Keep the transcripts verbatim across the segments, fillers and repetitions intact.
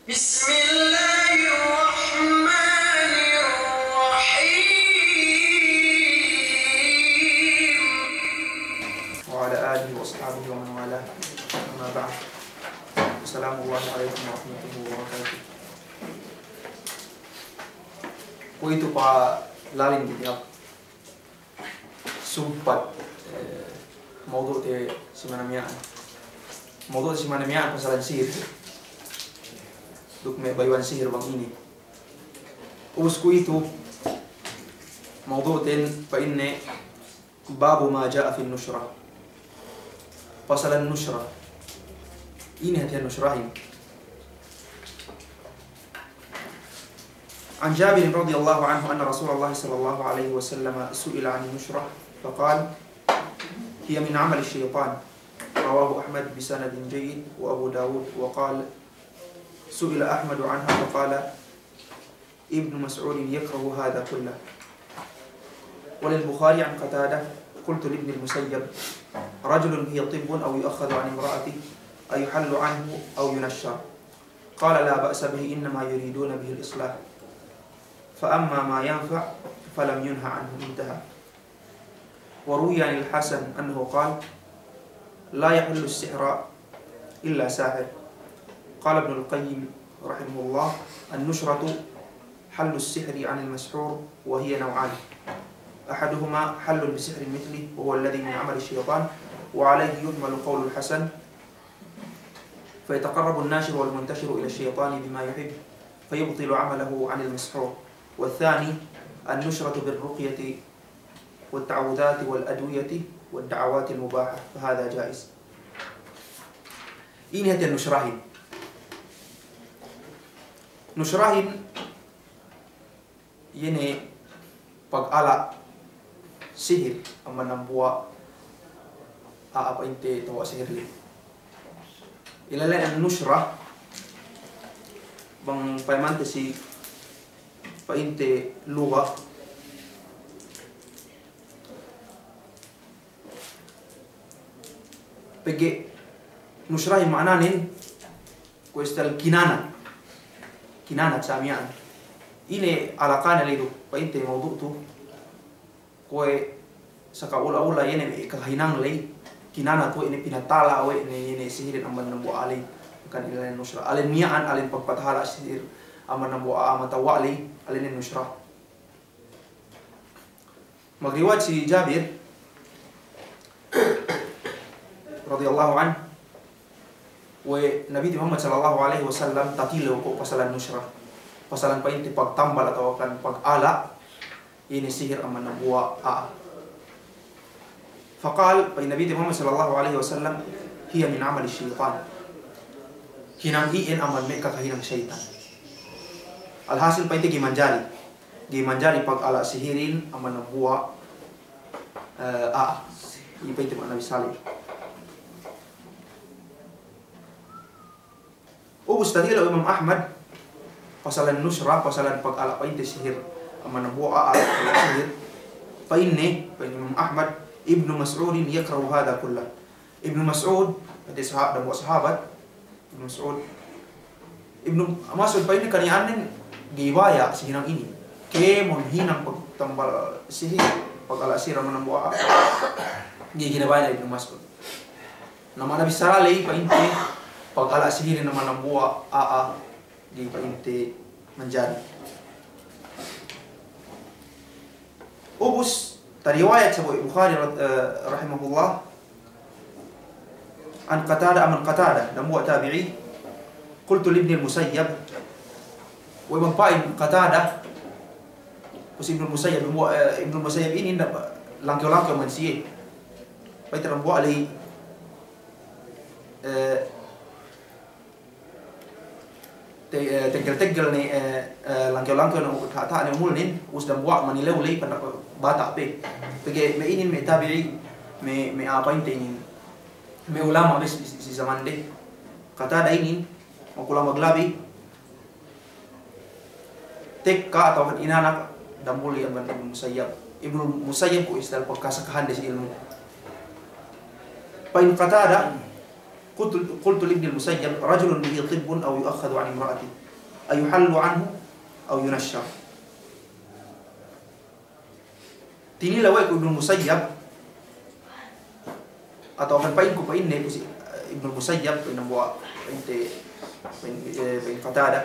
بسم الله الرحمن الرحيم. وعلى آله وأصحابه ومن والاه. أما بعد. السلام الله عليكم ورحمته وبركاته. Kuwe'itu palalin kite hap sumpat, eh, mawdu'te simana miya'an. Mawdu'te simana miya'an pasalan sihir. Duk me' bayu'an sihir bang ine. Ubus kuwe'itu mawdu'ten pa'inne باب ما جاء في النشرة. Pasalan nushra. Ine hāti nushrahin. عن جابر رضي الله عنه أن رسول الله صلى الله عليه وسلم سئل عن النشرة فقال: هي من عمل الشيطان. رواه أحمد بسند جيد وأبو داود وقال: سئل أحمد عنها فقال: ابن مسعود يكره هذا كله. وللبخاري عن قتادة: قلت لابن المسيب: رجل هي طب أو يؤخذ عن امرأته أيحل عنه أو ينشر؟ قال: لا بأس به، إنما يريدون به الإصلاح، فأما ما ينفع فلم ينه عنه. انتهى. وروي عن الحسن أنه قال: لا يحل السحر إلا ساحر. قال ابن القيم رحمه الله: النشرة حل السحر عن المسحور، وهي نوعان: أحدهما حل بسحر مثله، وهو الذي من عمل الشيطان، وعليه يحمل قول الحسن، فيتقرب الناشر والمنتشر إلى الشيطان بما يحب فيبطل عمله عن المسحور. والثاني النشرة بالرقية والتعوذات والأدوية والدعوات المباحة، فهذا جائز. Ine hāti nushrahin. Nushrahin iye ne pagala' sihir amban dambuwa' a'a pa'inte tawa' sihir ley. Ilalen nushra bang payamante si pa'inte lugha. Pegge' nushrahin ma'ananen kuwe' istel kinana. Kinana sa miya'an. Ine alakane ley du pa'inte mawdu' tu. Kuwe' saka ula-ula iye ne me' kakahinang ley. Kinana tu iye ne pinatala we' ne iye ne sihirin amban dambuwa' a'a ley. Kan ilalen nushra. Alen miya'an, alen pagpatahala' sihir amban dambuwa' a'a matawa' ley. Alen ne nushra. Magriwayat si Jabir radiyallahu anhu, we' Nabite Muhammad sallallahu alaihi wasallam tatilew ko' pasalan nushra, pasalan pa'inte pagtambal atawa kan pagala' ine sihir amban dambuwa' a'a. Faqal, pa'in Nabite Muhammad sallallahu alaihi wasallam, hiya min amali shaytan. Hinang iyan amban me' kakahinang shaytan. Alhasil pa'inte ga'i manjari. Ga'i manjari pagala' sihirin amban dambuwa', eh, a'a. Iye pa'inte me' Nabi Salih. Ubus tatilew Imam Ahmad, pasalan nushra, pasalan pagala' pa'inte sihir amban dambuwa' a'a, sihir. Pa'inne, pa'in Imam Ahmad, Ibnu Mas'udin yakrahu hadha kullah. Ibnu Mas'ud, hāti saha-, dambuwa' sahabat, Ibnu Mas'ud. Ibnu Mas'ud pa'inne kaniya'annen ga'i baya' si hinang inin. Kēmon hinang pagtambal sihir, pagala' sihir amban dambuwa' a'a. Ga'i kinabaya' Ibnu Mas'ud. Na me' Nabi Salih pa'inte pagala' sihirin amban dambuwa' a'a ga'i pa'inte manjari. Ubus, tariwayat sabo Bukhari, eh, rahimahullah, an Qatada, amban Qatada, dambuwa' tabi'i, qultu li Ibnil Musayyab, we' bang pa'in Qatada, ubus Ibnul Musayyab, dambuwa', eh, Ibnul Musayyab inin dambuwa' langkew-langkew man siye. Pa'inte dambuwa' ley, eh, Te-, eh, teggel-teggel ne, eh, eh, langkew-langkew ne, taha'-taha' ne umulnen, ubus dambuwa' manilew ley, panda' bata' pe. Pegge' me' inin me' tabi'i, me', me' a'a pa'inte inin. Me' ulama' be si, si, si zamande. Qatada inin, me' ulama' maglabi. Tekka atawa kan inanak, dambuli amban Ibnu Musayyab. Ibnu Musayyab kuwe' istel pagkasakahande si ilmu'. Pa'in Qatada, قلت، قلت لابن المسيب: رجل به طب أو يؤخذ عن امرأته، أيحل عنه أو ينشر؟ Tinila' we' ku Ibnul Musayyab, atawa kan pa'inku pa'inne ku si, eh, Ibnul Musayyab, pa'in dambuwa', pa'inte, pa'in, eh, pa'in Qatada,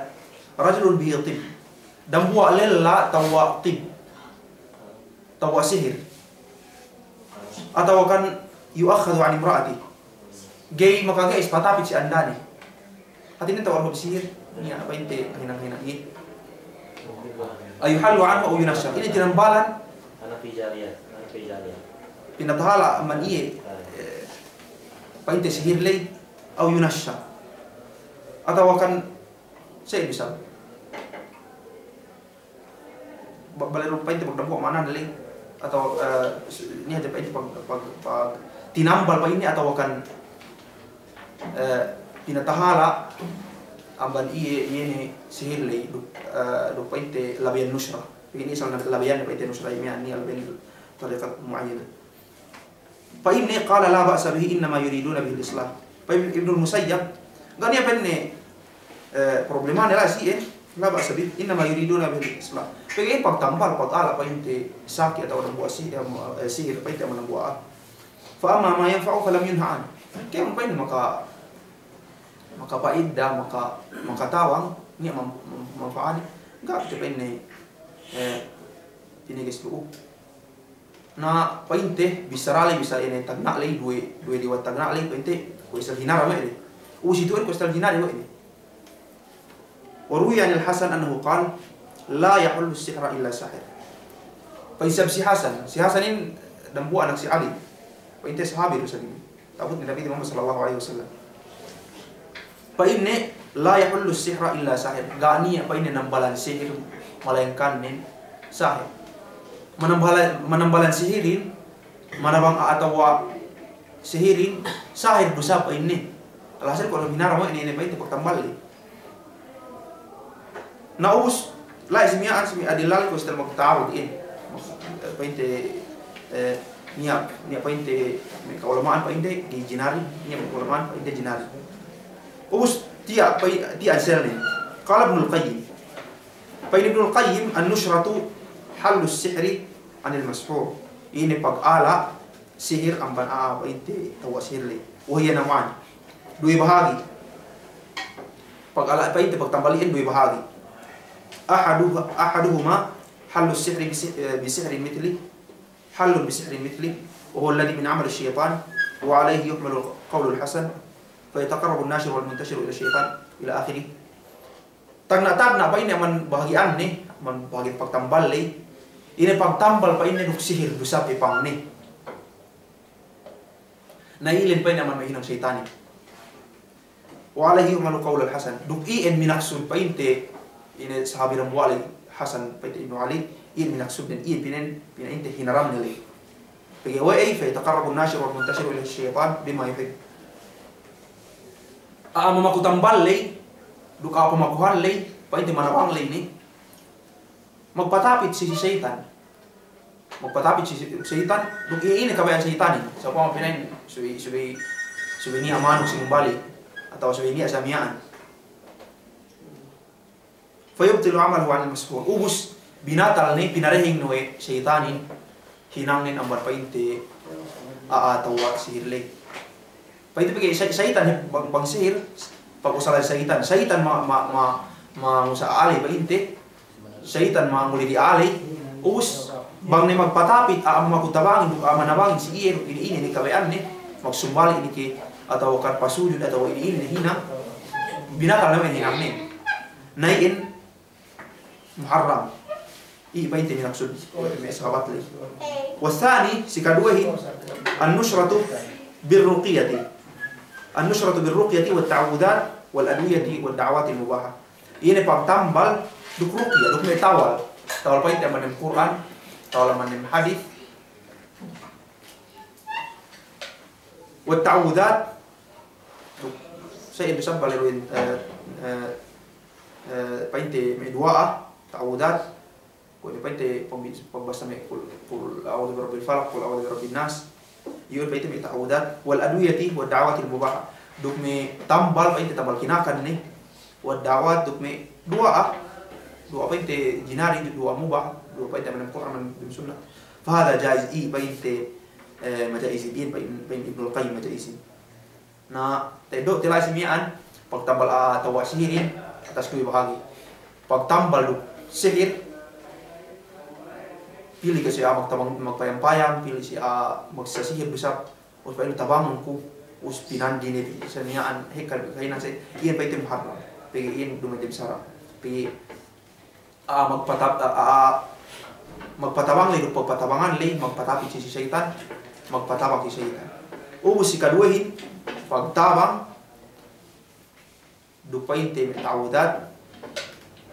رجل به طب. Dambuwa' lella tewwa' tib. Tewwa' sihir. Atawa kan يؤخذ عن امرأته. Ga'i makaga'i si patapit si andane. Hātinen tewwa' sihir. Niya' pa'inte hinang-hinang iye. أيحل عنه أو ينشر. Ine tinambalan. Pinatahala' amban iye, eh, pa'inte sihir ley, أو ينشر. Atawa kan, sa' bisa. Ba-, bale du pa'inte pagdambuwa' ma'anane ley, atawa, eh, s-, niya' hadja pa'inte pag-, pag-, pag-, tinambal pa'inne atawa kan, eh, pinatahala' amban iye, iye ne sihir ley, duk, eh, duk pa'inte labeyan nusra. Pegge' niya' asal labeyan pa'inte nusra, iye niya' labeyan tarikat mu'ayyana. Pa'inne, قال لا بأس به إنما يريدون به الإصلاح. Pa'in Ibnul Musayyab, ga' niya' pa'inne, eh, problemane la'i si iye, لا بأس به إنما يريدون به الإصلاح. Pegge' pagtambal, pagala' pa'inte saki atawa dambuwa' si-, eh, sihir pa'inte amban dambuwa'. فأما ما ينفع فلم ينه عنه. Kēmon pa'inne maka, makapa'ida, maka, makatabang, niya' mam-, mam-, manfa'at. Ga' kite pa'inne, eh, piniges lu'u. Na pa'inte, bissara ley, bissara ine tagna' ley, duwe, duwe diwa tagna' ley, pa'inte, kuwe' isab hinaram we' de. Ubus itu'en kuwe' isab hinaram we' de. وروي عن الحسن أنه قال: لا يحل السحر إلا ساحر. Pa'in isab si Hasan, si Hasan inin dambuwa' anak si Ali. Pa'inte sahabi du isab inin. Ta'abut ne Nabi Muhammad sallallahu alaihi wasallam. Pa'inne, لا يحل السحر إلا ساحر. Ga' niya' pa'inne nambalan sihir, malaingkan ne sahir. Manambala-, manambalan sihirin, manabang a'a tewwa' sihirin, sahir du isab pa'inne. Alhasil kuwe' du hinaram we' ne, ne pa'inte pagtambal ley. Na ubus, la'i si miya'an, si miya'an adillal kuwe' isab magta'arud iyan. Pa'inte, eh, niya', niya' pa'inte, me' ka'ulama'an pa'inte, ga'i jinari, niya' me' ka'ulama'an pa'inte jinari. Ubus, tiya', pa'i-, tiya' anselnen. قال ابن القيم. Pa'in Ibnul Qayyim, النشرة حل السحر عن المسحور. Ine pagala' sihir amban a'a pa'inte tewwa' sihir ley. وهي نوعان. Duwe bahagi'. Pagala' pa'inte pagtambal iyan duwe bahagi'. أحده-، أحدهما حل السحر بس-، بسحر مثله، حل بسحر مثله، وهو الذي من عمل الشيطان، وعليه يحمل قول الحسن، فيتقرب الناشر والمنتشر إلى الشيطان، إلى آخره. Tagna'-tagna' pa'inne amban bahagi'anne, amban bahagi'an pagtambal ley. Ine pagtambal pa'inne duk sihir du isab ipangne. Na ilen pa'inne amban me' hinang seyitanin. وعليه يحمل قول الحسن. Duk iyan minaksud pa'inte, ine sahabi dambuwa' ley, Hasan pa'inte Ibnu Ali, iyan minaksudnen, iyan pa'inne, pa'inte hinaramne ley. Pegge' we'ey, فيتقرب الناشر والمنتشر إلى الشيطان بما يحب. A'a mamaku tambal ley, duk a'a pamakuhan ley, pa'inte manabang ley ne, magpatapit si, si seyitan. Magpatapit si, si seyitan, duk iye ine kabaya'an seyitanin. Sa'upama pina'in subey, subey, subey niya' manuk si numbali, atawa subey niya' sa miya'an. فيبطل عمله عن المسحور. Ubus, binatal ne, pinareheng ne we' seyitanin, hinangnen amban pa'inte, a'a tewwa' sihir ley. Pa'inte pegge' sey-, seyitan he, bang, bang sihir, pag-usalan seyitan. Seyitan ma-, ma-, ma-, mangusaha a'a ley pa'inte, seyitan manguli di a'a ley, ubus, bang ne magpatapit, a'a mamaku tabangin, duk a'a manabangin si iye, duk ine-ine ne kabaya'anne, magsumbali ne ke, atawa kan pasujud, atawa ine-ine ne hinang, binatal ne we' hinangnen. Na iyan muharram. Iye pa'inte minaksud me' sahabat ley. والثاني, si kaduwehin, النشرة بالرقية. النشرة بالرقية والتعوذات والأدوية والدعوات المباحة. Ine pagtambal duk ruqya, duk me' tawal. Tawal pa'inte amban dem Kur'an, tawal amban dem hadis. والتعوذات, duk, sa' iyan du isab bale, eh, eh, eh, pa'inte me' duwa'a, ta'awudat, kuwe' ne pa'inte pambi-, pambasa me' kul, kul a'udhu bi rabbil falaq, kul a'udhu bi rabbin nas, iyu pa'inte me' ta'awudat, والأدوية والدعوات المباحة. duk me' tambal, pa'inte tambal kinakan ne. Wad da'awat, duk me' duwa'a. Duwa'a pa'inte jinari, duwa'a mubah, duwa'a pa'inte amban Kur'an, amban sunnah. Fa hadha jaiz, i pa'inte, eh, maja'izin, i pa'in, pa'in Ibnul Qayyim maja'izin. Na, ta'eddo'te la'i si miya'an, pagtambal, ah, tawa' sihirin, atas kuwe' bahagi'. Pagtambal du sihir, pili' ke si a'a magtabang, magpayam-payam, pili' si a'a magsasihir du isab, ubus pa'in tabangun ku, ubus pinandi ne bi, sa miya'an, hekka kahinang sa, iyan pa'inte muharram, pegge' iyan duma'in dem sara', pegge' a'a magpata-, a'a, a'a magpatabang ley, duk pagpatabangan ley, magpatapit si seyitan, magpatabang si seyitan. Ubus si kaduwehin, pagtabang, duk pa'inte me' ta'awudat,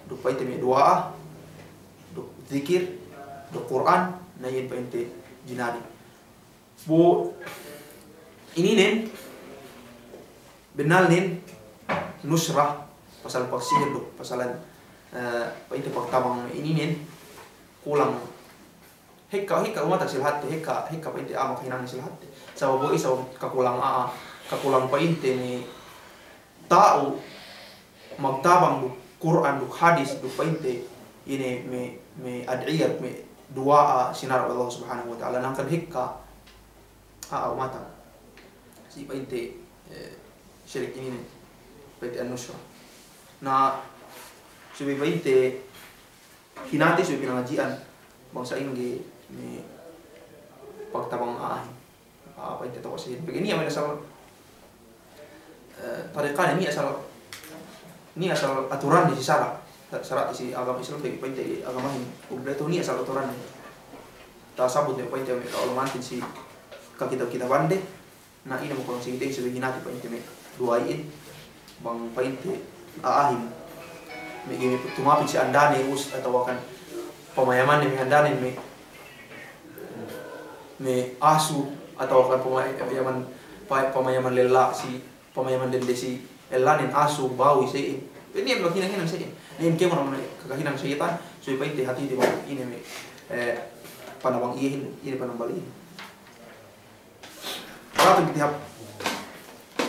duk pa'inte me' duwa'a, duk zikir, duk Kur'an, na iyan pa'inte jinari. Bu, ininen, bennalnen, nusrah, pasal pagsihir duk, pasalan, eh, pa'inte pagtabang ininen, kulang. Hekka, hekka umatak si lahatte, hekka, hekka pa'inte a'a makahinang si lahatte. Sabab we' isab kakulang a'a, kakulang pa'inte me' ta'u magtabang duk Kur'an duk hadis duk pa'inte ine me', me' ad'iyat me' duwa'a sinara' we' Allah Subhanahu wa Ta'ala, hangkan hekka a'a umatak si pa'inte, eh, sirik ininen, pa'inte an-nusrah. Na, subey pa'inte hinati subey pinangadji'an bang sa'ingge me' pagtabang a'ahin. A'a pa'inte tawa' sihirin. Pegge' niya' me' asal, eh, tariqahin niya' asal, niya' asal aturanne si sara'. Sa-, sara' si agama Islam pegge' pa'inte agamahin kumpletu niya' asal aturanne. Tasabut ne pa'inte me' ka'ulama'anten si kakitab-kitabande. Na ine me' kulang si kite subey hinati pa'inte me' duwa'ihin. Bang pa'inte a'ahin me' ga'i tumapit si andane ubus atawakan pamayamanne me' andane me', me' asu atawakan pamayaman, pa-, pamayaman lella si, pamayaman dende si ellanen asu, bawi, se'in. Pe niya' me' hinang-hinang se'in. Niya' kēmon me' kakahinang seyitan, subey pa'inte hātite bang ine me', eh, panabang iyehin, ine panambal iyehin. Patut kite hap,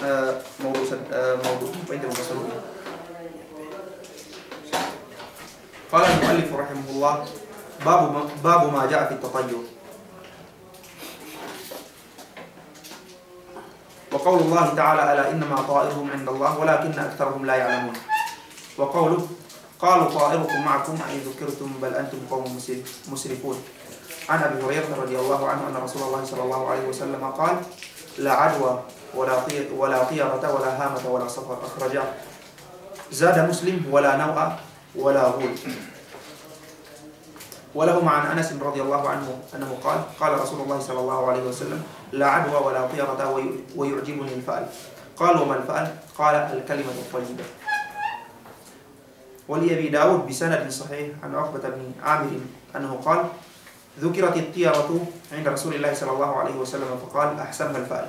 eh, mawdu' sad-, eh, mawdu' pa'inte makasaluni. Qala al-mu'allif rahimahullah, babu ma, babu ma ja'a fit tatayyur. Wa qawlullahi ta'ala, ala innama ta'iruhum 'indallah, walakinna aktharahum la ya'lamun. Wa qawluhu, قالوا طائركم معكم أئن ذكرتم بل أنتم قوم مسرف-، مسرفون. عن أبي هريرة رضي الله عنه أن رسول الله صلى الله عليه وسلم قال: لا عدوى ولا طي-، ولا طيرة ولا هامة ولا صفر. أخرجاه. زاد مسلم: ولا نوء ولا غول. ولهما عن أنس رضي الله عنه أنه قال: قال رسول الله صلى الله عليه وسلم: لا عدوى ولا طيرة وي-، ويعجبني الفأل. قالوا: وما الفأل؟ قال: الكلمة الطيبة. ولأبي داود بسند صحيح عن عقبة بن عامر أنه قال: ذكرت الطيرة عند رسول الله صلى الله عليه وسلم فقال: أحسنها الفأل،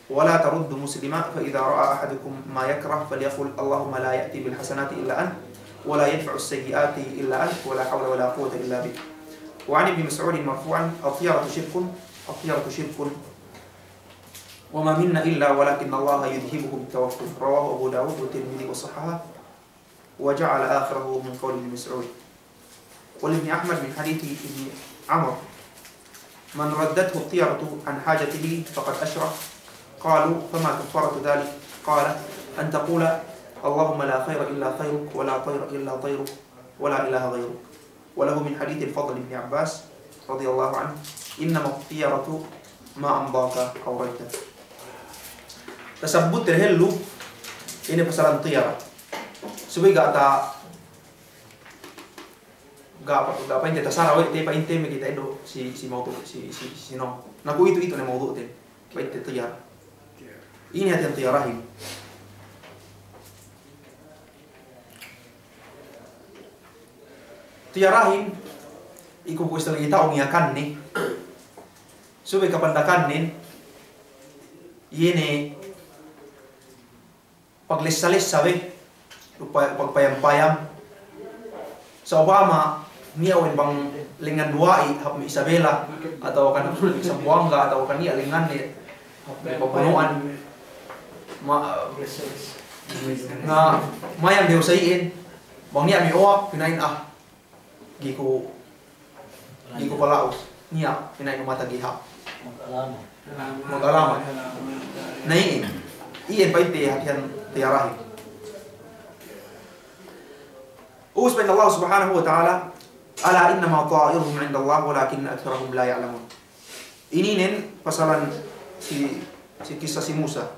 ولا ترد مسلما، فإذا رأى أحدكم ما يكره فليقل: اللهم لا يأتي بالحسنات إلا أنت، ولا يدفع السيئات إلا أنت، ولا حول ولا قوة إلا بك. وعن ابن مسعود مرفوعا: الطيرة شرك، الطيرة شرك، وما منا إلا ولكن الله يذهبه بالتوكل. رواه أبو داود والترمذي وصححه. وجعل آخره من قول ابن مسعود. ولابن أحمد من حديث ابن عمر: من ردته الطيرة عن حاجته فقد أشرك. قالوا: فما كفارة ذلك؟ قال: أن تقول: اللهم لا خير إلا خيرك، ولا طير إلا طيرك، ولا إله غيرك. وله من حديث الفضل بن عباس رضي الله عنه: إنما الطيرة ما أمضاك أو ردك. Tasabbut dehellu ine pasalan tiyara. Subey ga' ta-, ga' pa-, ga' pa'inte tasara we' te pa'inte me' kite ta'eddo' si, si mawdu', si, si, si no. Na ku itu, itu ne mawdu'ten. Pa'inte tiyara. Ine hātinen tiyarahin? Tiyarahin, iku ku istilahte ta'u miyakanne. Subey kapandakannen, iye ne paglessa-lessa be, duk pa-, pagpayam-payam. Sa'upama niya' we' bang lengngan duwa'i, hap me' Isabela, atawa kan Sambuwangga, atawa kan niya' lengnganne, hap me' pabunu'an. Ma-, na mayam dew sa iyan, bang niya' me' owak pina'in ah, ga'i ku, ga'i ku pala'us. Niya' pina'in umata ga'i hāp. Magalamat. Na iyan, iyan pa'inte hātihan tiyarahin. Ubus pa'in Allah Subhanahu wa Ta'ala, "Ala innama ta'iruhum 'indallah walakinna aktharahum la ya'lamun." Ininen pasalan si, si kissa si Musa.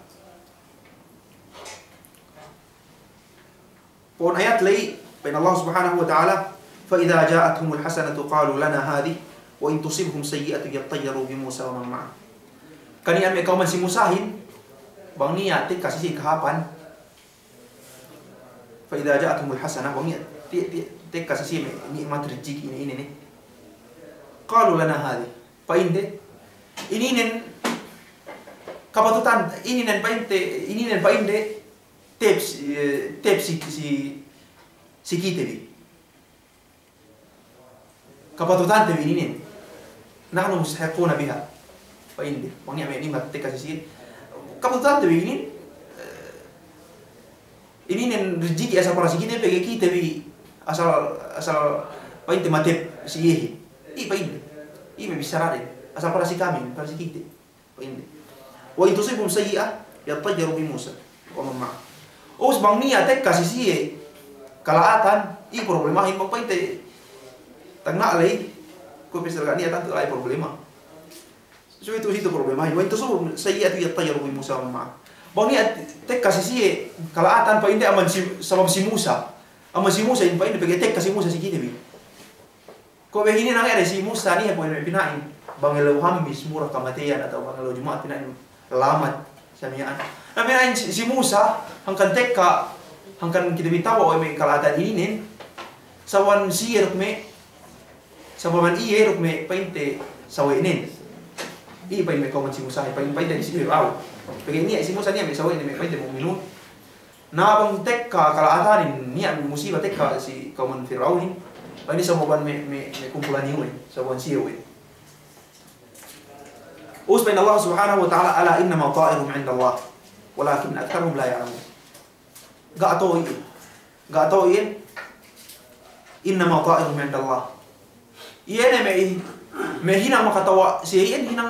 Pa'un ayat ley, pa'in Allah Subhanahu wa Ta'ala, "Fa idza ja'athumul hasanatu qalu lana hadhihi, wa in tusibhum sayyi'atun yattayyaru bi Musa wa man ma'ah." Kaniya me' kawman si Musahin, bang niya' tekka si siye kahāpan, fa idza ja'athumul hasanah, bang niya' te-, te-, tekka si siye me' ni'mat rijiki' ine-ine ne. Qalu lana hadhihi. Pa'inde, ininen kapatutan, ininen pa'inte, ininen pa'inde, tep si, eh, tep si, si, si kite bi. Kapatutante bi ininen. Nahnu mustahiqquna biha. Pa'inde, bang niya' me' ni'mat tekka si siye. Kapatutante bi inin, eh, ininen rijiki' asal para si kite, pegge' kite bi asal, asal pa'inte matep si iyehin. Iye pa'inde. Iye me' bissaraden. Asal para si kami, para si kite. Pa'inde. Wa in tusibhum sayyi'ah yattayyaru bi Musa wa man ma'ah. Ubus bang niya' tekka si siye kala'atan, iye problemahin, bang pa'inte tagna' ley, kuwe' pis laga' niya' tantu la'i problema. So itu, itu problemahin. Wa in tusibhum sayyi'atun yattayyaru bi Musa wa man ma'ah. Bang niya' tekka si siye kala'atan, pa'inde amban si, sabab si Musa. Amban si Musa in pa'inde pegge' tekka si Musa si kite bi. Kuwe' be hinang ede si Musa niya' kuwe' me' pina'in, bang ellew Hamis mura kamateyan atawa bang ellew Juma'at pina'in lamat sa miya'an. Na pina'in si, si Musa, hangkan tekka, hangkan kite bi tawa' we' me' kala'atan ininen, sawan siye duk me', sababan iye duk me' pa'inte sawe'nen. Iye pa'in me' kawman si Musa, pa'in, pa'inte si Fir'aun. Pegge' niya' si Musa niya' me' sawe'nen me' pa'inte mu'minun. Na bang tekka kala'atanin, niya' musiba tekka si kawman Fir'aunin, pa'in sababan me', me', me' kumpulan iyu we', sababan siye we'. Ubus pa'in Allah Subhanahu wa Ta'ala, "Ala innama ta'iruhum 'indallah, walakinna aktharahum la ya'lamun." Ga' to'i, ga' to'i, innama ta'iruhum 'indallah. Iye ne me', me' hinang makatawa' siye iyan hinang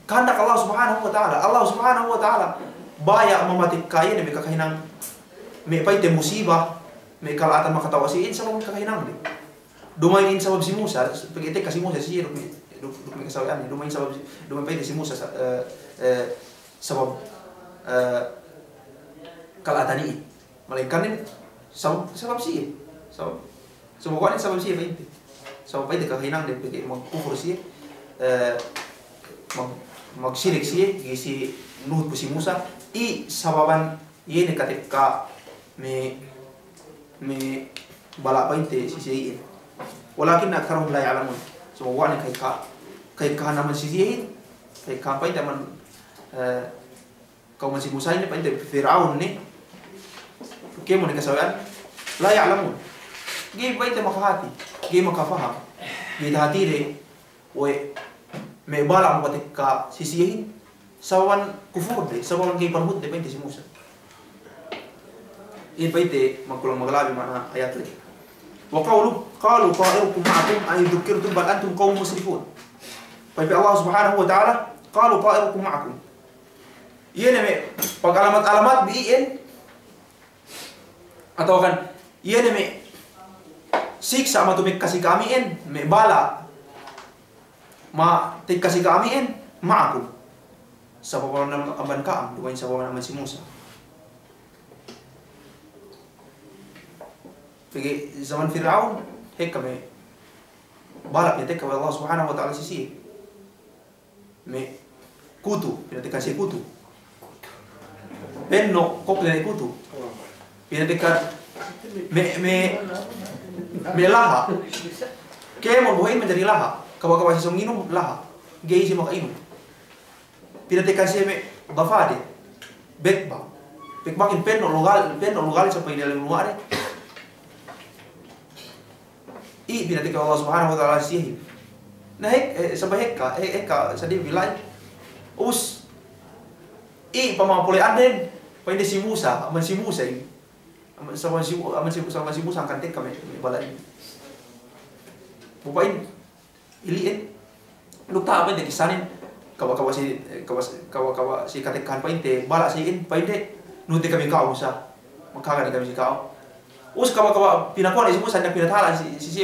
kahandak Allah Subhanahu wa Ta'ala. Allah Subhanahu wa Ta'ala baya' mamatekka iye ne me' kakahinang, me' pa'inte musiba, me' kala'atan makatawa' siye iyan sabab kakahinangde. Duma'in in sabab si Musa, pegge' tekka si Musa siye duk me', duk, duk me' kasawe'anne. Duma'in sabab si, duma'in pa'inte si Musa sa-, eh, eh, sabab, eh, kala'atan iye. Malaingkan inin sabab, sabab siye. Sabab, sabab kuwe' inin sabab siye pa'inte. Sabab pa'inte kakahinangde pegge' magkufur siye, eh, mag-, magsirik siye, ga'i siye nuhut pu si Musa. Iye sababan iye ne katekka me', me' bala' pa'inte si siye iyan. Walakinna aktharahum la ya'lamun. Sabab kuwe' inin ka'ekka, ka'ekkahan amban si siye iyan, ka'ekkahan pa'inte amban, eh, kawman si Musa inin pa'inte Fir'aun ne, kēmon ne kasawe'an, la ya'lamun. Ga'i pa'inte makahati, ga'i makapaham, ga'i tahatide we' me' bala' makatekka si siyehin, sababan kufurde, sababan ga'i panuhutde pa'inte si Musa. Iye pa'inte magkulang maglabi ma'ana ayat ley. Wa qawluhu, qalu ta'irukum ma'akum a in dhukkirtum bal antum qawmun musrifun. Pa'in Allah Subhanahu wa Ta'ala, qalu ta'irukum ma'akum. Iye ne me' pagalamat-alamat bi iyan, atawa kan, iye ne me' siksa' matumekka si ka'am iyan, me' bala' matekka si ka'am iyan, ma'akum. Sabab amban, amban ka'am, duma'in sabab amban si Musa. Pegge' zaman Fir'aun, hekka me' bala' pinatekka we' Allah Subhanahu wa Ta'ala si siye. Me' kutu, pinatekka siye kutu. Penno', kok ne kutu. Pinatekka me', me', me' laha'. Kēmon bohe'in manjari laha'. Kaba'-kaba' siye sōng nginum laha'. Ga'i siye maka'inum. Pinatekka siye me' dafade. Bekbak. Bekbakin penno' lugal, penno' lugal sampay diyalem luwa'de. Iye pinatekka Allah Subhanahu wa Ta'ala siyehin. Na hek-, eh, sampay hekka, eh, hekka sadiya bi la'i. Ubus, iye pamapule'anden, Pa'inde si Musa, amban si Musa inin. Amban, amban si, amban si, amban si Musa hangkan tekka me', me' bala' inin. Bu pa'in, ili'in, duk taha' pa'inde kissanen, kaba'-kaba' si, kaba', kaba'-kaba' si katekkahan pa'inte, bala' si inin, pa'inde, nuhut ne kami ka'u Musa. Magkaga ne kami si ka'u. Ubus kaba'-kaba' pinakuhan si Musa, ne pinatala si, si, si,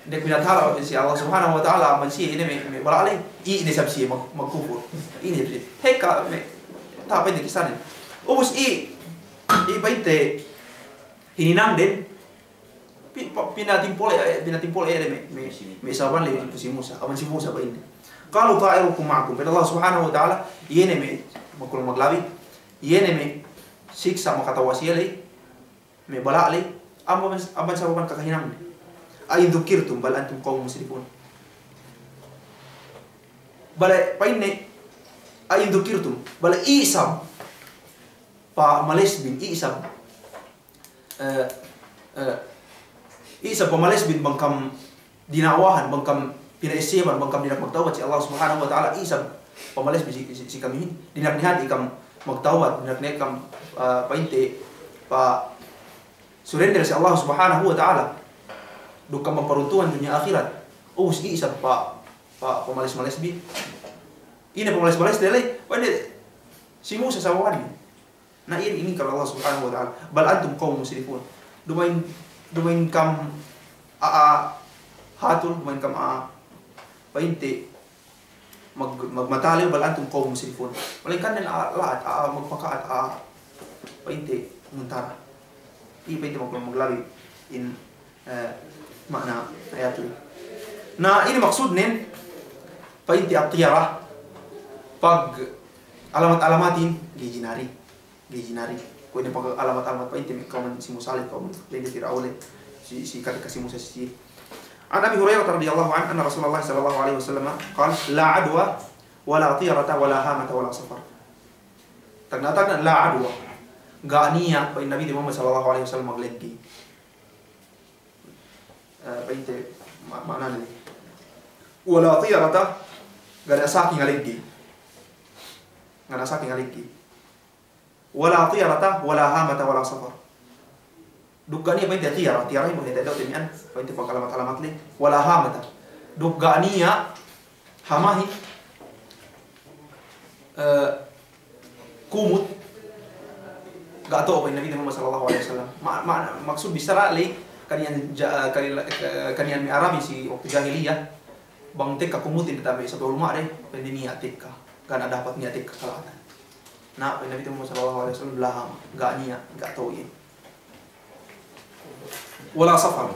ne pinatala si Allah Subhanahu wa Ta'ala, amban siye ine me', me' bala' ley, iye ne sab siye mag-, magkupur. Iye ne sab siye. Hekka me', taha' pa'inde kissanen. Ubus iye, iye pa'inte hininangden, pi-, pa-, pinatimpole, eh, pinatimpole iye ne me', me', me' sahabaten ley si Musa, amban si Musa pa'inde. Qalu ta'irukum ma'akum. Pa'in Allah Subhanahu wa Ta'ala, iye ne me', makulung maglabi, iye ne me' siksa' makatawa' siye ley, me' bala' ley, amban, amban sababan kakahinangde. A in dhukkirtum bal antum qawmun musrifun. Bale, pa'inne, a in dhukkirtum, bale isab pamalesbin, isab, eh, eh, isab pamalesbin bang kam dina'wahan, bang kam pina'esseban, bang kam dina'ak magtawbat si Allah Subhanahu wa Ta'ala, isab pamalesbin si, si, si kamihin, dina'ak ne hadja kam magtawbat, dina'ak ne kam, eh, pa'inte, pa-surrender si Allah Subhanahu wa Ta'ala. Duk kam magparuntungan dunya ahirat. Ubus isab pa, pa, pamales-malesbin. Ine pamales-malesde ley, pa'inde si Musa sababanne. Na, iye inin kata Allah Subhanahu wa Ta'ala, "Bal antum qawmun musrifun." Duma'in, duma'in kam a'a hatul, duma'in kam a'a pa'inte mag-, magmatalew, "Bal antum qawmun musrifun." Malaingkan den a'a la'at, a'a magpaka'at, a'a pa'inte muntara. Iye pa'inte mag-, maglabi in eh, ma'ana ayat ley. Na, ine maksudnen, pa'inte at-tiyara, pag-alamat-alamatin, ga'i jinari. Ga'i jinari. Kuwe' ne pag-alamat-alamat pa'inte me' kawman si Musa ley, kawman ley Fir'aun ley, si, si katekka si Musa si. An Abi Hurairah radiyallahu anhu, anna Rasulullah sallallahu alaihi wasallam qala, "La adwa, wa la tiyarata, wa la hamata, wa la safar." Tagna'-tagna', la adwa. Ga' niya', pa'in Nabite Muhammad sallallahu alaihi wasallam, magleggi. Eh, pa'inte ma-, ma'anane. Wala tiyarata, ga' niya' saki ngaleggi. Ga' niya' saki ngaleggi. Wala tiyarata, wala hamata, wala safar. Duk ga' niya' pa'inte tiyara, tiyara iye pa'inte daw te mi'an, pa'inte pag-alamat-alamat ley. Wala hamata. Duk ga' niya' hamahin, eh, kumut, ga' to'o pa'in Nabite Muhammad sallallahu alaihi wasallam. Ma-, ma-, maksud bissara ley, kan iyan ja-, kan iyan, kan iyan me' Arabi si waktu jahiliyah, bang tekka kumutin diyata' me' sampū' luma'de, pa'inde niya' tekka, ga' niya' dapat niya' tekka kala'atan. Na, pa'in Nabite Muhammad sallallahu alaihi wasallam, la hama, ga' niya', ga' to'o iye. Wala safar.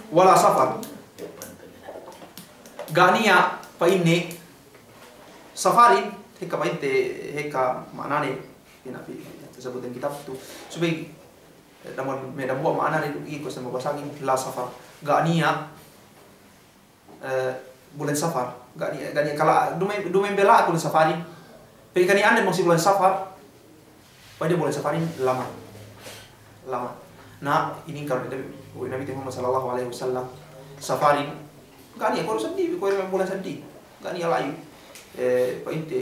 Wala safar. Ga' niya' pa'inne safarin, hekka pa'inte, hekka ma'anane, ina' pi-, tasabut dem kitab tu. Subey, eh, dambuwa', me' dambuwa' ma'anane, ikus dambuwa' basagin, la safar. Ga' niya' eh, bulan Safar. Ga' niya', ga' niya' kala-, duma'in, duma'in be la'at bulan Safarin. Pegge' kani'anden bang si bulan Safar, pa'inde bulan Safarin lamat. Lamat. Na, inin kalu Nabi, Nabite Muhammad sallallahu alaihi wasallam, Safarin, ga' niya' kuwe' seddi, kuwe' bulan seddi. Ga' niya' la'i. Eh, pa'inte,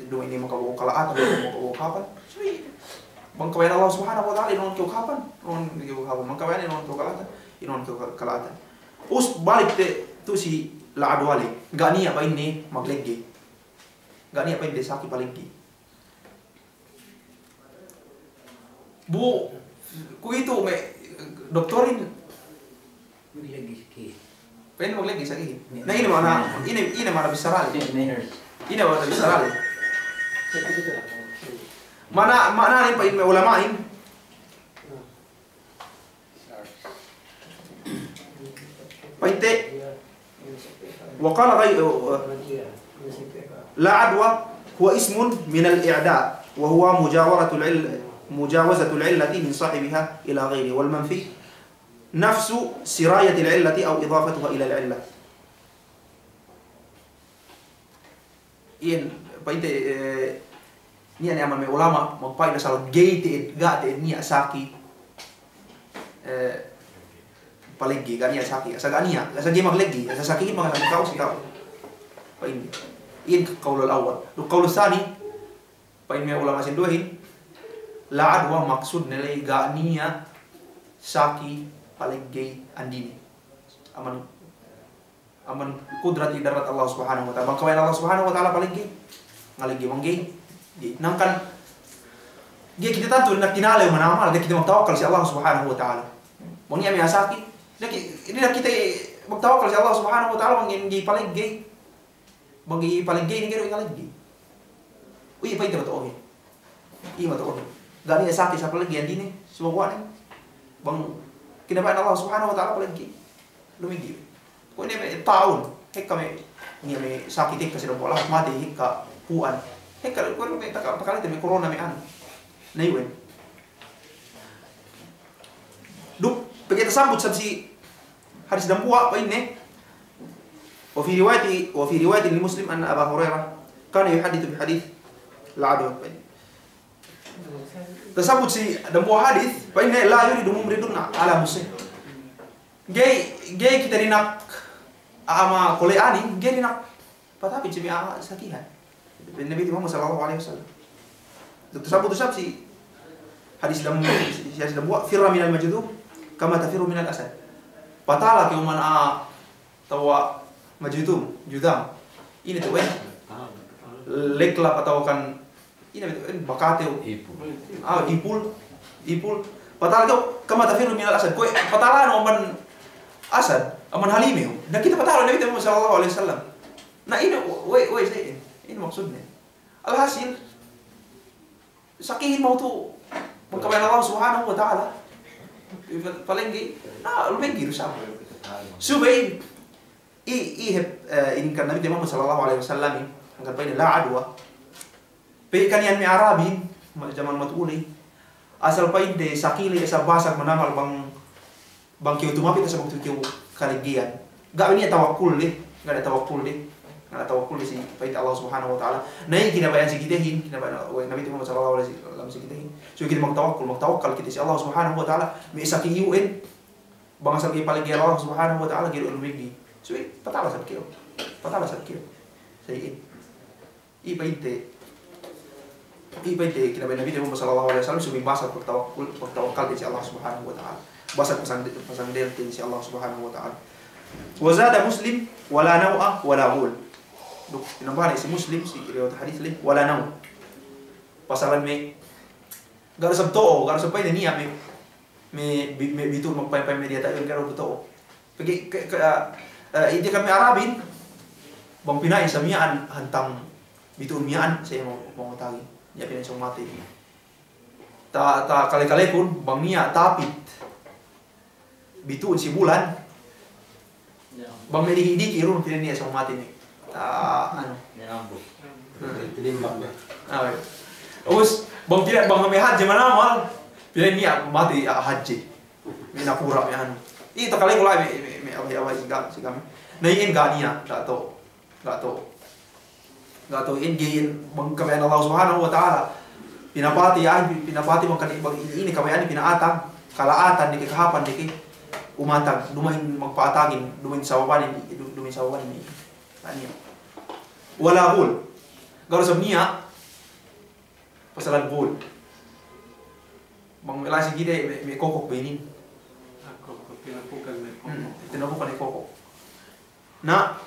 duma'in ne makabo'o kala'atan, makabo'o kapan. Subey, bang kabaya'an Allah Subhanahu wa Ta'ala, inunan kew kapan, inunan kew kapan. Bang kabaya'an, inunan kew kala'atan, inunan kew kala'atan. Us balik te tu si la adwa ley. Ga' niya' pa'inne maglegge. Ga' niya' pa'inne saki palegge. Bu, kuwe'itu me' doktorin. Maglegge saki. Pa'inne maglegge saki. Na, ine ma'ana, ine, ine ma'ana bissara ley. Ine ma'ana bissara ley. Ma'ana, ma'ana ley pa'in me' ulama'in. Pa'inte, wa qala ghayru, la adwa huwa ismun minal i'da, wa huwa mujawaratul ill-, mujawazatul illati min sahibiha ila ghayrihi, wal manfi nafsu sirayatil illati aw idafatuha ilal illa. Iyan, pa'inte, eh, niya' ne amban me' ulama', magpa'in asal ga'i te'ed, ga' te'ed niya' saki, eh, palegge, ga' niya' saki, asal ga' niya', asal ga'i maglegge, asal sakihin maka saki ka'u si ka'u. Pa'in, iyan qawlul awwal. Duk qawlus sani, Pa'in me' ulama' sinduwehin, la adwa maksudne la'i ga' niya' saki paleggey andine. Amban, amban kudrat idarat Allah Subhanahu wa Ta'ala. Bang kabaya'an Allah Subhanahu wa Ta'ala paleggey, ngaleggey bang ga'i, ga'i. Hangkan ga'i kite tantu dina'ak tinalew manamal, ga'i kite magtawakkal si Allah Subhanahu wa Ta'ala. Bang iye me' asaki, dina'ak ki-, dina'ak kite magtawakkal si Allah Subhanahu wa Ta'ala bang ga'i paleggey. Bang ga'i paleggey, ga'i du ngaleggey. Uy, pa'inte mato'ohin. Iye mato'ohin. Ga' niya' saki sa paleggey andine, sumaguwa' ne. Bang kinabaya'an Allah Subhanahu wa Ta'ala paleggey, lumeggey. Kuwe' ne me' ta'un, hekka me', niya' me' saki tekka si dambuwa' lahat, matey hekka pu'an. Hekka, kuwe' ne me' taka-, takalete me' corona me' anu. Na iwen. Duk, pegge' tasabut sab si hadis dambuwa', pa'inne, wa fi riwayati, wa fi riwayatin li Muslim anna Aba Hurairah kana yuhaddithu bi hadith la adwa, pa'inne. Tasabut si dambuwa' hadis, pa'inne, la yuridu mumridun ala musih. Ga'i, ga'i kite dina'ak a'a makole'anin, ga'i dina'ak patapit si me' a'a sakihan. Pa'in Nabi Muhammad sallallahu alaihi wasallam. Tasabut du sab si hadis dam-, si hadis dambuwa', firra minal majdhum kama tafirru minal asad. Patala kew amban a'a tawa' majdhum, judham. Ine tu, eh? Leklap atawa kan, ine tu, eh, bakatew. Ipul. Ah, ipul. Ipul. Patala kew, kama tafirru minal asad. Kuwe' patalanu amban asad, amban halimew. Na kite patala Nabi Muhammad sallallahu alaihi wasallam. Na ine, we', we', sa ine, ine maksudne. Alhasil, sakihin mawtu', bang kabaya'an Allah Subhanahu wa Ta'ala paleggey, na lumeggey du sab. Subey, i, i hep, eh, inin kan Nabi Muhammad sallallahu alaihi wasallam, hangkan pa'inne la adwa. Pegge' kan iyan me' Arabin, ma-, jaman matu'u ley. Asal pa'inte saki ley, asal basag manamal bang, bang kew tumapit, asal bang kew kaleggeyan. Ga' niya' tawakkul de, ga' niya' tawakkul de, ga' niya' tawakkul de si pa'inte Allah Subhanahu wa Ta'ala. Na iye kinabaya'an si kitehin, kinabaya'an we' Nabi Muhammad sallallahu alaihi wasallam si kitehin. So kite magtawakkul, magtawakkal kite si Allah Subhanahu wa Ta'ala, me' saki iyu'en, bang asal ga'i paleggey Allah Subhanahu wa Ta'ala, ga'i du lumeggey. So, patala sab kew. Patala sab kew. Sa iyan. Iye pa'inte, iye pa'inte kinabaya'an Nabi Muhammad sallallahu alaihi wasallam, subey basag pagtawakkul, pagtawakkal si Allah Subhanahu wa Ta'ala. Basag pasang-, pasangdel si Allah Subhanahu wa Ta'ala. Wa zada Muslim, wa la naw'a, wa la ghul. Duk, tinambahan si Muslim, si riwayat hadis ley, wa la naw'. Pasalan me', ga' du sab to'o, ga' du sab pa'inte niya' me', me', bi-, me' bitu'un magpa'in-pa'in me' diyata' iyan, ga' du to'o. Pegge', ke, ke, eh, eh, ite kan me' Arabin, bang pina'in sa miya'an hantang bitu'un miya'an, sa iye mau, mau tagi. Niya' pina'in sōng matey. Ta, takale-kalekun, bang niya' tapit bitu'un si bulan, bang me' diki'-diki' irun, pina'in niya' sōng matey ne. Ta, anu. Tinimbang ne. Ah, iya. Ubus, bang pina', bang me' hadje manamal, pina'in niya' matey, ah, hadje. Me' nakura', me' anu. Iye takale ku la'i me', me', me' away-away si kami, si kami. Na iyan ga' niya', ga' to'o. Ga' to'o. Ga' to'o, iyan ga'i iyan bang kabaya'an Allah Subhanahu wa Ta'ala pinapatey, ah, pinapatey bang kani, bang ine, ine kabaya'an pina'atag, kala'atan diki', kahāpan diki', umatag, duma'in magpa'atagin, duma'in sababanin, du-, duma'in sababanin. Ga' niya'. Wa la ghul. Ga' du sab niya' pasalan ghul. Bang me' la'i si kite, me', me' kokok be inin. Ah, kokok, tinapukan me' kokok. Hmm, tinapukan me' kokok. Na,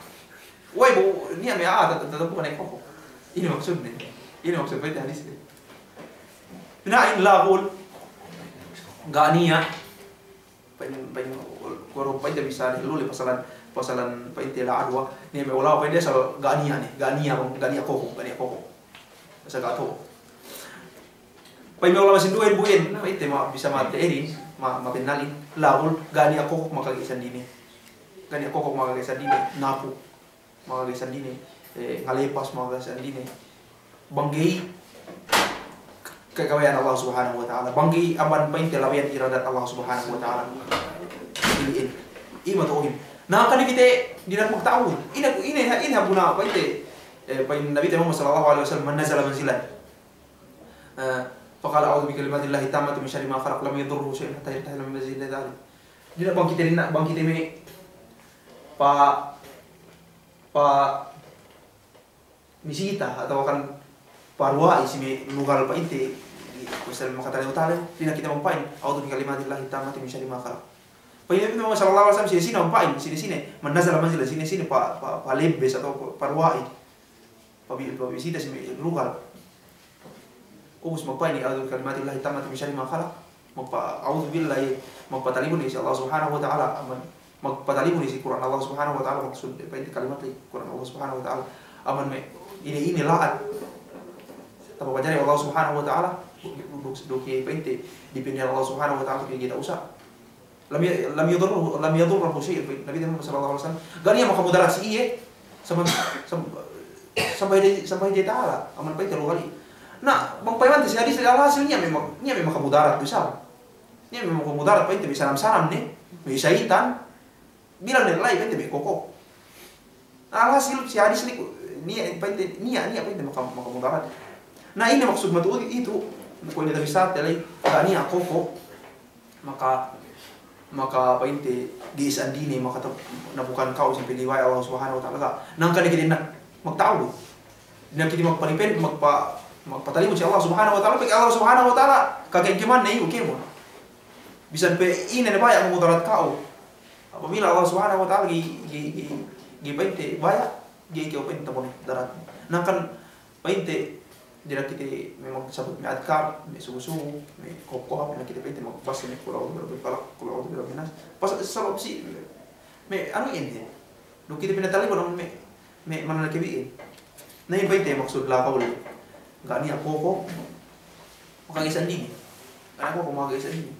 we' bu, niya' me' a'a, ta-, ta-, tinapukan me' kokok. Ine maksudne. Ine maksud pa'inte hadis ley. Pina'in la ghul. Ga' niya'. Pa'in, pa'in, kuwe' du pa'inte bisa ley, lu ley pasalan, pasalan pa'inte la adwa. Niya' me' ulama' pa'inte asal ga' niya' ne, ga' niya', ga' niya' kokok, ga' niya' kokok. Asal ga' to'o. Pa'in me' ulama' sinduwehin bu iyan, pa'inte ma-, bisa mate'edin, ma-, mabennalin, la ghul, ga' niya' kokok makaga'i sandine. Ga' niya' kokok makaga'i sandine, napuk makaga'i sandine, eh, ngalepas makaga'i sandine. Bang ga'i ke-, kabaya'an Allah Subhanahu wa Ta'ala. Bang ga'i amban pa'inte labeyan iradat Allah Subhanahu wa Ta'ala. Ili'in. Iye mato'ohin. Na, kan kite dina'ak magta'awud. Ine, ine, ine guna pa'inte, eh, pa'in Nabi Muhammad sallallahu alaihi wasallam, "Man nazala manzilan, eh, faqala a'udhu bi kalimatillahi tammati min sharri ma khalaq, lam yadurruhu shay'un hatta yartahila min manzilihi dhalik." Dina'ak bang kite, dina'ak bang kite me' pa-, pa-, misita atawa kan paruwa'i si me' lugal pa'inte, kuwe' sa makatalem-talem, dina kite magpa'in, "A'udhu bi kalimatillahi tammati min sharri ma khalaq." Pa'in Nabi Muhammad sallallahu alaihi wasallam, sine-sine magpa'in, sine-sine, man nazala manzilan, sine-sine pa, pa, palebbes atawa pa, paruwa'i, pabi-, pabisita si me' lugal. Ubus magpa'in, "A'udhu bi kalimatillahi tammati min sharri ma khalaq." Magpa-, a'udhu billahi, magpatalibun si Allah Subhanahu wa Ta'ala, aman magpatalibun si Kur'an Allah Subhanahu wa Ta'ala, maksud pa'inte kalimat ley Kur'an Allah Subhanahu wa Ta'ala. Aman me', ine, ine la'at. Tapapajari Allah Subhanahu wa Ta'ala, duk, duk, duk pa'inte, dipende Allah Subhanahu wa Ta'ala, duk ga'i ta'usa. Lam ya-, lam yadurruhu, lam yadurruhu syai', pa'in Nabi Muhammad sallallahu alaihi wasallam. Ga' niya' makamudarat si iye, sampay, sam-, sampay de-, sampay de ta'ala, aman pa'inte lugal iye. Na, bang pa'inte si hadis, alhasil niya' me' ma-, niya' me' makamudarat du isab. Niya' me' makamudarat pa'inte me' sanam-sanam ne, me' sayitan, bilang ne la'i pa'inte me' koko. Alhasil si hadis ne ku-, niya' pa'inte, niya', niya' pa'inte maka-, makamudarat. Na, ine maksud matu'u itu, kuwe' ne tabissāte la'i, ga' niya' koko, maka, maka pa'inte ga'i isandine, maka ta-, nabukan ka'u si piliway Allah Subhanahu wa Ta'ala, ga'. Nangkan ne kite na magta'awud. Na kite magparipen, magpa-, magpatalibun si Allah Subhanahu wa Ta'ala, pegge' Allah Subhanahu wa Ta'ala, kakengkeman ne iyu kēmon. Bisan pe ine ne baya' mamudarat ka'u. Apabila Allah Subhanahu wa Ta'ala ga'i, ga'i, ga'i, ga'i pa'inte baya', ga'i kew pa'inte tamudarat. Nangkan pa'inte, dina kite me' magsabut me' adkar, me' subu-subu, me' kohap-kohap, na kite pa'inte magbasa me' qul a'udhu bi rabbil falaq, qul a'udhu bi rabbin nas. Pas sabab si, me' anu inin. Duk kite pinatalibun me', me' mananakebi'in. Na, iye pa'inte maksud la hawla. Ga' niya' koko, maka ga'i isandine. Ga' niya' koko, maka ga'i isandine.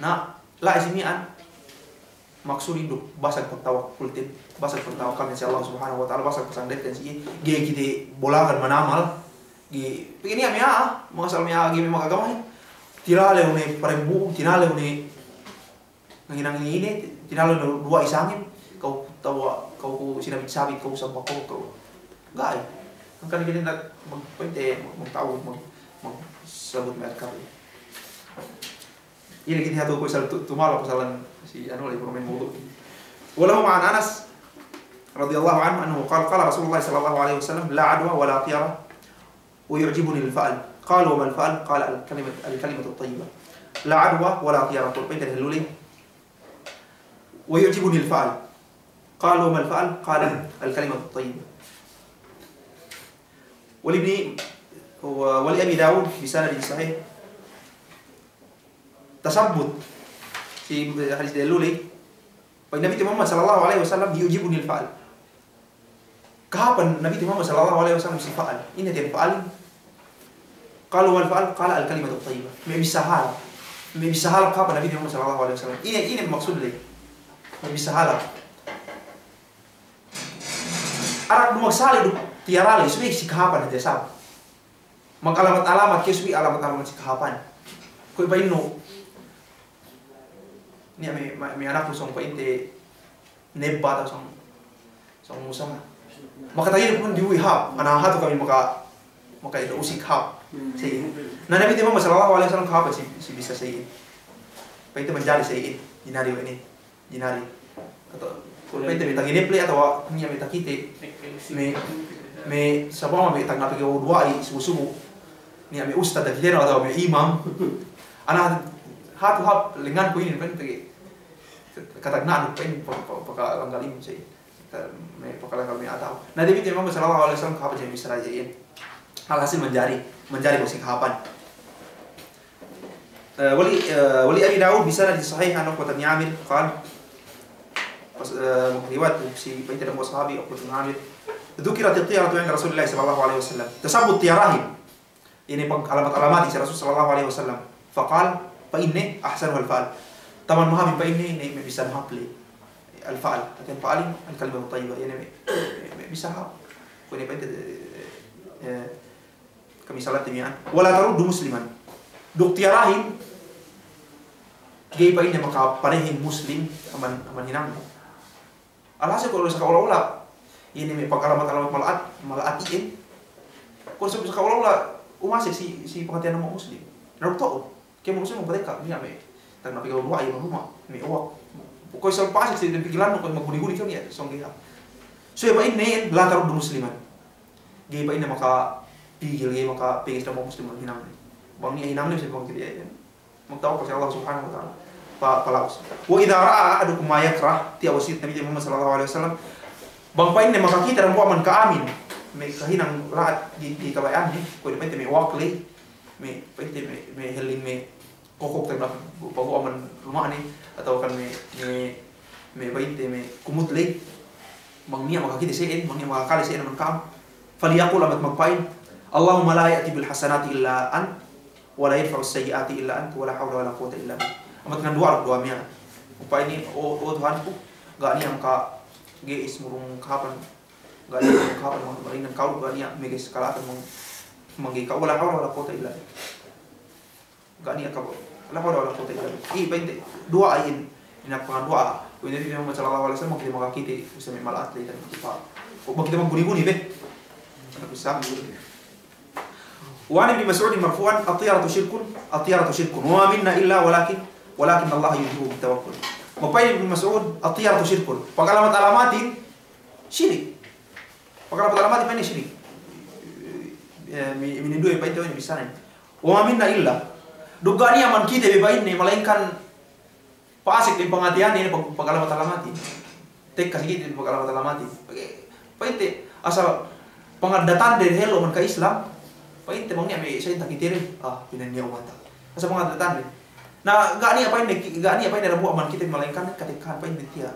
Na, la'i si miya'an, maksudin duk basag pagtawakkulten, basag pagtawakkalten si Allah Subhanahu wa Ta'ala, basag pasandeten si iye, ga'i kite bolagan manamal, ga'i, pegge' niya' me' a'a, magasal me' a'a ga'i me' magagamahin, tinalew ne parembu'un, tinalew ne nangin-nangin ine, tinalew ne duwa'i sangem, ka'u tawa, ka'u ku sinabit-sabit, ka'u sampako, ka'u. Ga'i. Hangkan kite na mag-, pa'inte, mag-, magta'awud, mag-, magsabut me' adkar. Ine kite hatu ku isal tu-, tumala pasalan si anu lagi pemain mawdu'. Wa lahu ma'an Anas radiyallahu anhu annahu qala, qala Rasulullah sallallahu alaihi wasallam, "La adwa wa la tiyara wa yu'jibuni al-fa'l." Qalu, "Wa ma al-fa'l?" Qala, "Al-kalimat, al-kalimatu at-tayyibah." La adwa wa la tiyara. Qul pa'inte dehellu ley. "Wa yu'jibuni al-fa'l." Qalu, "Wa ma al-fa'l?" Qala, "Al-kalimatu at-tayyibah." Wa li ibni, wa, wa li Abi Dawud bi sanadin sahih. Tasabbut si hadis dehellu ley, pa'in Nabi Muhammad sallallahu alaihi wasallam, "Yu'jibuni al-fa'l." Kahāpan Nabi Muhammad sallallahu alaihi wasallam si fa'al. Ine hātinen fa'al? Qalu, "Wa ma al-fa'l?" Qala, "Al-kalimatu at-tayyibah." Me' bissā halal. Me' bissā halal kahāpan Nabi Muhammad sallallahu alaihi wasallam. Ine, ine maksud ley me' bissā halal? Arak du magsali' duk tiyara ley, subey si kahāpan hadja isab. Magalamat-alamat ke, subey alamat-alamat si kahāpan. Kuwe' pa'innu, niya' me', me', me' anaknu sōng pa'inte nebba atawa sōng, sōng musa. Makatagine pun diuwi hāp, ana hatu kami maka, maka ilo usik hāp. Sa'in. Na Nabi Muhammad sallallahu alaihi wasallam kahāpan si, si bissā sa'in. Pa'inte manjari sa'in, dinari we' ne. Dinari. Atawa, kuwe' pa'inte me' tagineple atawa niya' me' takite. Me', me' sa'upama me' tagna' pegge' duwa'i subu-subu. Niya' me' ustad takitenu atawa me' imam. Ana hatu hāp lengnganku inin pa'in pegge' katagna'anku pa'in pa-, pa-, pakalanggal imam sa'in. Me' pakalanggal me' atawa. Na Nabi Muhammad sallallahu alaihi wasallam kahāpan si bissā sa'in. Alhasil manjari, manjari bu si kahāpan. Eh, wa li, eh, wa li Abi Dawud bi sanadin sahih an Uqbah bin Amir, qal, pas, eh, riwayat si pa'inte dambuwa' sahabi Uqbah bin Amir, "Dhukirat at-tiyaratu 'inda Rasulillah sallallahu alaihi wasallam." Tasabbut tiyarahin. Ine pag-alamat-alamatin si Rasul sallallahu alaihi wasallam. Faqal, pa'inne, "Ahsanuha al-fa'l." Taman mahamin pa'inne, ine me' bissā mahāp ley. Al-fa'l. Hātinen fa'alin, al-kalimatu tayyibah. Ine me', me', me' bissā hāp. Kuwe' ine pa'inte, eh, kamisalan te miya'an. Wa la taruddu musliman. Duk tiyarahin, ga'i pa'inne makaparehin muslim aman, aman hinangnu. Alhasil kuwe' saka ula-ula, ine me' pagalamat-alamat mala'at, mala'at iyan. Kuwe' saka ula-ula, umasek si, si pangateyanu me' muslim. Na duk to'o. Kēmon muslim magpatekka, niya' me' tagna' pegge' duwa'i, me' luma', me' uwak. Kuwe' saka pasek si pikilannu, kuwe' maguni-guni kew niya', sōng ga'i hāp. So, iye pa'inne, la taruddu musliman. Ga'i pa'inne maka, gigil ga'i makapegges dambuwa' Muslim hinangne. Bang niya' hinangne bisa bang kite, eh, magtawakkal si Allah Subhanahu wa Ta'ala. Pa-, pala'us. Wa idza ra'a ahadukum ma yakrah, tiya' wasiyat Nabi Muhammad sallallahu alaihi wasallam. Bang pa'inne makakite dambuwa' amban ka'amin me' kahinang la'at di, di kabaya'anne, kuwe' pa'inte me' wakli, me' pa'inte me', me' helling me' kokok te' paguwa' amban luma'ne, atawa kan me', me', me' pa'inte me' kumut ley, bang niya' makakite se'en, bang niya' makakale se'en amban ka'am, falyaqul, amat magpa'in, Allahumma la ya'ti bil hasanati illa ant, wa la yadfa'us sayyi'ati illa ant, wa la hawla wa la quwwata illa bik. Amat ngandu'a du'a miya'an. Magpa'in, o, o Tuhanku, ga' niya' maka ge'is murung kahāpan, ga' niya' murung kahāpan, murung kahāpan, ga' niya' megges kala'atan mang-, mangga'i ka'u, wa la hawla wa la quwwata illa bik. Ga' niya' ka'u. La hawla wa la quwwata illa billah. Iye pa'inte, duwa'a iyan. Ine panganduwa'a we' Nabi Muhammad sallallahu alaihi wasallam, bang kite makakite, bisa me' mala'at ley, tan pa. Bang kite magguni-guni be. Bisa. Wa 'an Ibni Mas'udin marfu'an, at-tiyaratu shirkun, at-tiyaratu shirkun. Wa ma minna illa walakin, walakinnallaha yudhibuha bit-tawakkul. Magpa'in Ibnu Mas'ud, at-tiyaratu shirkun. Pagalamat-alamatin, sirik. Pagalamat-alamatin pa'inne sirik. Eh, mi-, mininduwe pa'inte we' ne bissānen. Wa ma minna illa. Duk ga' niya' amban kite be pa'inne, malaingkan pa'asek dem pangateyanne, pag-, pagalamat-alamatin. Tekka si kite pagalamat-alamatin. Pegge' pa'inte asal pangaddatande dehellu amban ka-Islam, pa'inte bang niya' me' sa'in takitede, ah, pinanniya' umata. Asal pangaddatande. Na, ga' niya' pa'inne, ga' niya' pa'inne dambuwa' amban kite malaingkan katekkahan pa'inne tiya'.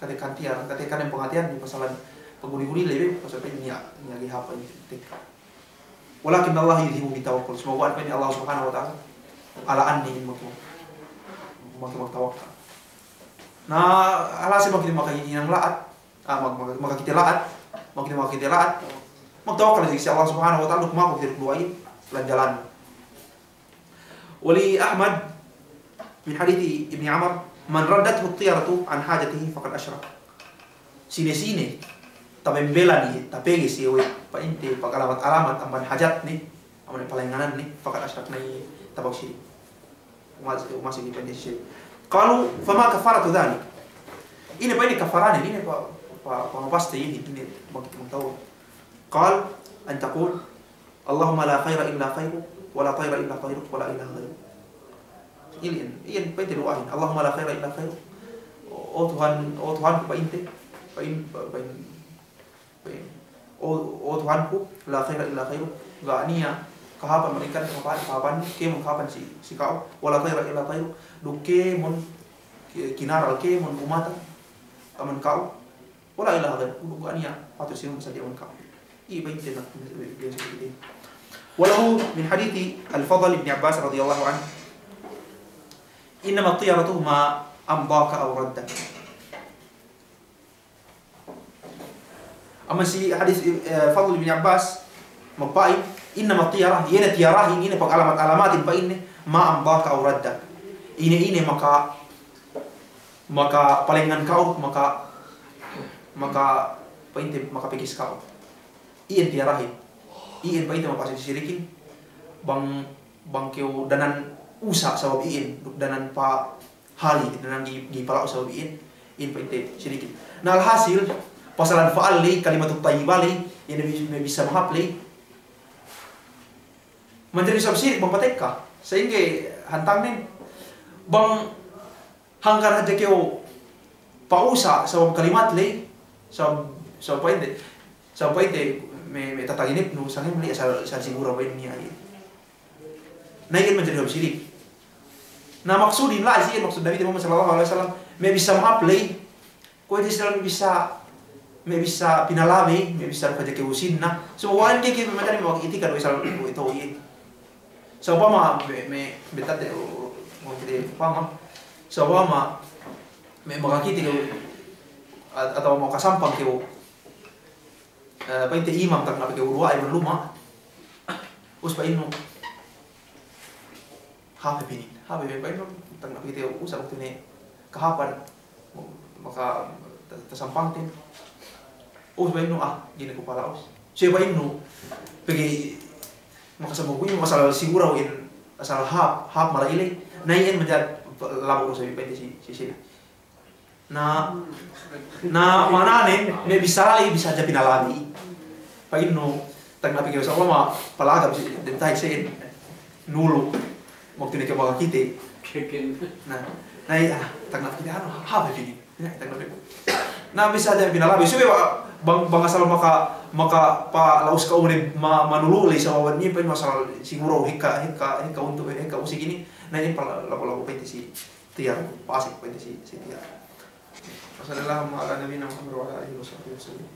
Katekkahan tiya', katekkahan dem pangateyan, pasalan paguni-guni lebe, pasal pa'inne niya', niya' ga'i hāp pa'inne tekka. Walakinnallaha yudhibuha bit-tawakkul. Sumagawa' pa'in Allah Subhanahu wa Ta'ala, ala'anne in maka, maka magtawakkal. Na, alase' maka, maka hinang la'at, ah, maka, maka, maka kite la'at, maka kite, maka kite la'at, magtawakkal si Allah Subhanahu wa Ta'ala, duk maka kite duwa'in, lanjalan. Wa li Ahmad min haditsi Ibni Umar, "Man raddathu at-tiyaratu an hajatihi faqad ashrak." Sine-sine tabembelan iye, tapegges iye we' pa'inte pagalamat-alamat amban hajatne, amban palaingananne, faqad ashrak, na iye tapagsirik. Umas-, umasek iye pa'inte sirik. Qalu, "Fama kaffaratu dhalik?" Ine pa'inte kaffaranen, ine pa-, pa-, pamapaste iye, ine bang kite magtawakal. Qal, "An taqul, Allahumma la khaira illa khairuk, wa la tayra illa tayruk, wa la ilaha ghairuk." Iyan, iyan pa'inte duwa'in. Allahumma la khaira illa khairuk. O, o Tuhan, o Tuhanku pa'inte, pa'in, pa'in, pa'in. O, o Tuhanku, la khaira illa khairuk. Ga' niya' kahāpan malaingkan kahāpan, kahāpan, kēmon kahāpan si, si ka'u. Wa la tayra illa tayruk. Duk kēmon, ki-, kinaral kēmon umata amban ka'u. Wa la ilaha ghairuk, duk ga' niya' patut sinumba saliya' amban ka'u. Iye pa'inte na, biya' si kite. Wa lahu min hadithi Al-Fadl ibn Abbas radiyallahu anhu, "Innama at-tiyaratu ma amdaka aw raddak." Amban si hadis, eh, Fadl ibn Abbas, magpa'in, "Innama at-tiyarah, iye ne tiyarahin, iye ne pagalamat-alamatin," pa'inne, "ma amdaka aw raddak." Ine-ine maka maka palaingan ka'u, maka, maka pa'inte, maka pegges ka'u. Iyan tiyarahin. Iyan pa'inte mapasek sirikin. Bang, bang kew danan usa' sabab iyan, duk danan pahali, danan ga'i, ga'i pala'u sabab iyan. Iyan pa'inte sirikin. Na alhasil, pasalan fa'al ley, kalimatut tayyibah ley, iye ne bi-, me' bisa mahāp ley. Manjari sabab sirik bang patekka. Sa'ingge hantangnen. Bang hangkan hadja kew pa'usa' sabab kalimat ley, sabab, sabab pa'inte, sabab pa'inte me', me' tataginipnu, sangem ley asal, asal sigura pa'in niya' iye. Na iyan manjari sabab sirik. Na maksudin la'i si iyan, maksud Nabite Muhammad sallallahu alaihi wasallam, me' bisa mahāp ley, kuwe' te si dalam me' bisa, me' bisa pinalabey, me' bisa duk hadja kew usinna. So, wa'an ke, ke me' matali me' itikad we' sal-, we' tau iye. Sa'upama me', me', me' tate, o, o, kite upama. Sa'upama me' makakite kew, a-, atawa makasampang kew, eh, pa'inte imam tagna' pe kew duwa'a iban luma'. Us pa'innu, "Hāp pe inin, hāp pe inin," pa'innu, tagna' pe kite usa' waktu ne kahāpan, maka ta-, tasampangten. Us pa'innu, "Ah, ga'i ne ku pala'us." Siye pa'innu, pegge' makasabab ku inin, asal sigura in, asal hāp, hāp mara'i ley, na iyan manjari labu' du sabi pa'inte si, si, si. Na, na ma'ananen, me' bisa ley, bisa hadja pinalabey. Pa'innu, Tagna' pe kite, sa'upama palagam si, dem tahik sa'in nulu, waktu ne ke baka kite. Na, na iye, tagna' pe kite, anu, hāp pe inin. Na, tagna' pe. Na, bisan hadja pinalabi. Subey bang, bang asal maka, maka pala'us ka'u ne ma-, manulu ley sababan iye pe asal siguru hekka, hekka, hekka untu', hekka usik inin. Na, iye pala-, labu-labu pa'inte si tiyar, pasek pa'inte si, si tiyar. Wa sallallahu ala nabiyina Muhammad wa ala alihi wa sahbihi wa sallam.